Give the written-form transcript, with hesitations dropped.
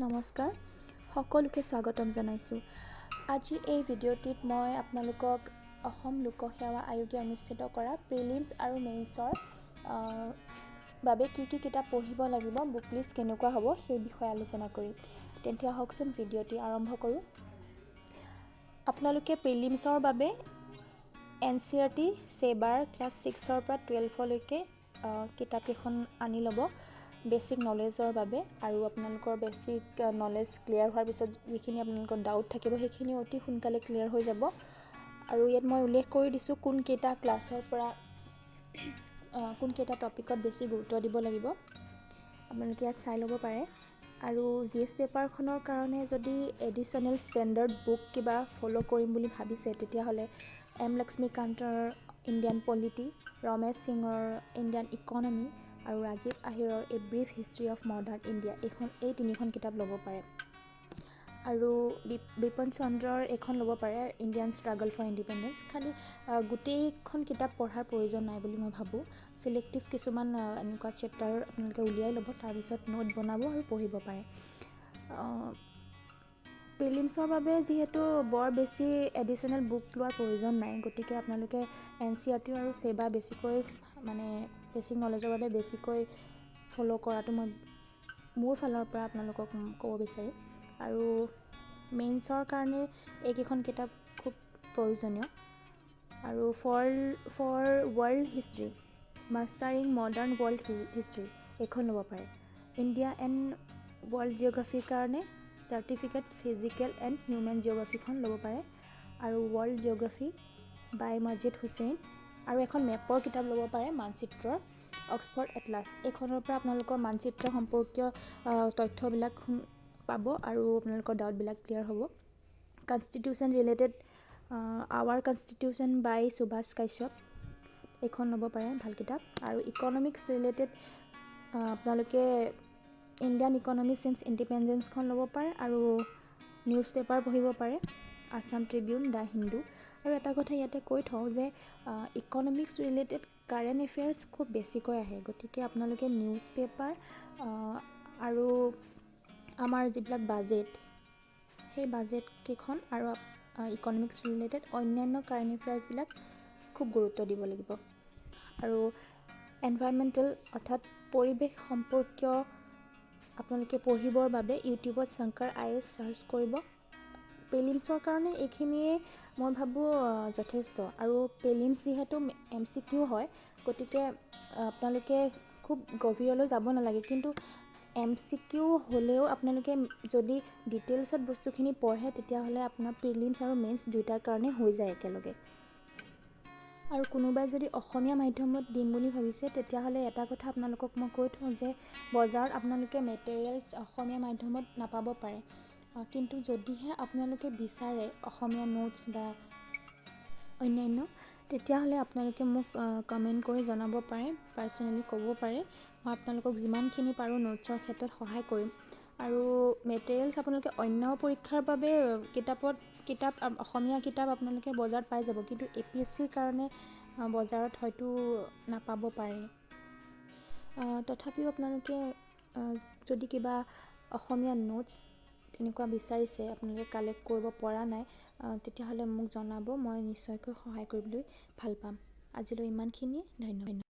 নমস্কাৰ, সকলোকে স্বাগতম জনাইছোঁ। আজি এই ভিডিঅ'টিত মই আপোনালোকক অসম লোকসেৱা আয়োগে অনুষ্ঠিত কৰা প্ৰিলিমছ আৰু মেইনছৰ বাবে কি কি কিতাপ পঢ়িব লাগিব, বুক লিষ্ট কেনেকুৱা হ'ব, সেই বিষয়ে আলোচনা কৰিম। তেন্তে আহকচোন, ভিডিঅ'টি আৰম্ভ কৰোঁ। আপোনালোকে প্ৰিলিমছৰ বাবে এনচিইআৰটি, ছেবাৰ ক্লাছ 6ৰ পৰা 12লৈকে কিতাপকেইখন আনি ল'ব বেছিক নলেজৰ বাবে। আৰু আপোনালোকৰ বেছিক নলেজ ক্লিয়াৰ হোৱাৰ পিছত যিখিনি আপোনালোকৰ ডাউট থাকিব, সেইখিনি অতি সোনকালে ক্লিয়াৰ হৈ যাব। আৰু ইয়াত মই উল্লেখ কৰি দিছোঁ কোনকেইটা ক্লাছৰ পৰা কোনকেইটা টপিকত বেছি গুৰুত্ব দিব লাগিব, আপোনালোকে ইয়াত চাই ল'ব পাৰে। আৰু জিএছ পেপাৰখনৰ কাৰণে যদি এডিশ্যনেল ষ্টেণ্ডাৰ্ড বুক কিবা ফ'ল' কৰিম বুলি ভাবিছে, তেতিয়াহ'লে এম লক্ষ্মীকান্তৰ ইণ্ডিয়ান পলিটি, ৰমেশ সিঙৰ ইণ্ডিয়ান ইকনমি আৰু Rajiv আহিৰৰ A Brief History of Modern India, এই তিনিখন কিতাপ ল'ব পাৰে। আৰু বিপিন চন্দ্ৰৰ এইখন ল'ব পাৰে, ইণ্ডিয়ান ষ্ট্ৰাগল ফৰ ইণ্ডিপেণ্ডেঞ্চ। খালি গোটেইখন কিতাপ পঢ়াৰ প্ৰয়োজন নাই বুলি মই ভাবোঁ। চিলেক্টিভ কিছুমান এনেকুৱা চেপ্টাৰ আপোনালোকে উলিয়াই ল'ব, তাৰপিছত নোট বনাব আৰু পঢ়িব পাৰে। প্ৰিলিমছৰ বাবে যিহেতু বৰ বেছি এডিশ্যনেল বুক লোৱাৰ প্ৰয়োজন নাই, গতিকে আপোনালোকে এনচিইআৰটি আৰু ছেবা বেছিকৈ, মানে বেছিক নলেজৰ বাবে বেছিকৈ ফ'ল' কৰাটো মই মোৰ ফালৰ পৰা আপোনালোকক ক'ব বিচাৰিম। আৰু মেইনছৰ কাৰণে এইকেইখন কিতাপ খুব প্ৰয়োজনীয়। আৰু for world history, Mastering Modern World History, এইখন ল'ব পাৰে। ইণ্ডিয়া এণ্ড ৱৰ্ল্ড জিঅ'গ্ৰাফীৰ কাৰণে চাৰ্টিফিকেট ফিজিকেল এণ্ড হিউমেন জিঅ'গ্ৰাফীখন ল'ব পাৰে আৰু ৱৰ্ল্ড জিঅ'গ্ৰাফী বাই মজিদ হুছেইন। আৰু এখন মেপৰ কিতাপ ল'ব পাৰে, মানচিত্ৰৰ, অক্সফৰ্ড এটলাছ। এইখনৰ পৰা আপোনালোকৰ মানচিত্ৰ সম্পৰ্কীয় তথ্যবিলাক পাব আৰু আপোনালোকৰ ডাউটবিলাক ক্লিয়াৰ হ'ব। Constitution related Our Constitution by Subhash Kashyap, এইখন ল'ব পাৰে, ভাল কিতাপ। আৰু ইকনমিক্স ৰিলেটেড আপোনালোকে ইণ্ডিয়ান ইকনমি চিন্স ইণ্ডিপেণ্ডেঞ্চখন ল'ব পাৰে আৰু নিউজ পেপাৰ পঢ়িব পাৰে, আছাম ট্ৰিবিউন, the Hindu. আৰু এটা কথা ইয়াতে কৈ থওঁ যে ইকনমিক্স ৰিলেটেড কাৰেণ্ট এফেয়াৰ্ছ খুব বেছিকৈ আহে, গতিকে আপোনালোকে নিউজ পেপাৰ আৰু আমাৰ যিবিলাক বাজেট, সেই বাজেটকেইখন আৰু ইকনমিক্স ৰিলেটেড অন্যান্য কাৰেণ্ট এফেয়াৰ্ছবিলাক খুব গুৰুত্ব দিব লাগিব। আৰু এনভাইৰমেণ্টেল অৰ্থাৎ পৰিৱেশ সম্পৰ্কীয় আপোনালোকে পঢ়িবৰ বাবে ইউটিউবত শংকৰ আইএএছ চাৰ্চ কৰিব। প্ৰিলিমছৰ কাৰণে এইখিনিয়ে মই ভাবোঁ যথেষ্ট। আৰু প্ৰিলিমছ যিহেতু এমচিকিউ হয়, গতিকে আপোনালোকে খুব গভীৰলৈ যাব নালাগে। কিন্তু এমচিকিউ হ'লেও আপোনালোকে যদি ডিটেইলছত বস্তুখিনি পঢ়ে, তেতিয়াহ'লে আপোনাৰ প্ৰিলিমছ আৰু মেইনছ দুয়োটাৰ কাৰণে হৈ যায় একেলগে। আৰু কোনোবাই যদি অসমীয়া মাধ্যমত দিম বুলি ভাবিছে, তেতিয়াহ'লে এটা কথা আপোনালোকক মই কৈ থওঁ যে বজাৰত আপোনালোকে মেটেৰিয়েলছ অসমীয়া মাধ্যমত নাপাব পাৰে। কিন্তু যদিহে আপোনালোকে বিচাৰে অসমীয়া নোটছ বা অন্যান্য, তেতিয়াহ'লে আপোনালোকে মোক কমেণ্ট কৰি জনাব পাৰে, পাৰ্চনেলি ক'ব পাৰে। মই আপোনালোকক যিমানখিনি পাৰোঁ নোটছৰ ক্ষেত্ৰত সহায় কৰিম। আৰু মেটেৰিয়েলছ আপোনালোকে অন্য পৰীক্ষাৰ বাবে কিতাপ, অসমীয়া কিতাপ আপোনালোকে বজাৰত পাই যাব, কিন্তু এপিএছচিৰ কাৰণে বজাৰত হয়তো নাপাব পাৰে। তথাপিও আপোনালোকে যদি কিবা অসমীয়া নোটছ তেনেকুৱা বিচাৰিছে, আপোনালোকে কালেক্ট কৰিব পৰা নাই, তেতিয়াহ'লে মোক জনাব। মই নিশ্চয়কৈ সহায় কৰিবলৈ ভাল পাম। আজিলৈ ইমানখিনিয়ে, ধন্যবাদ।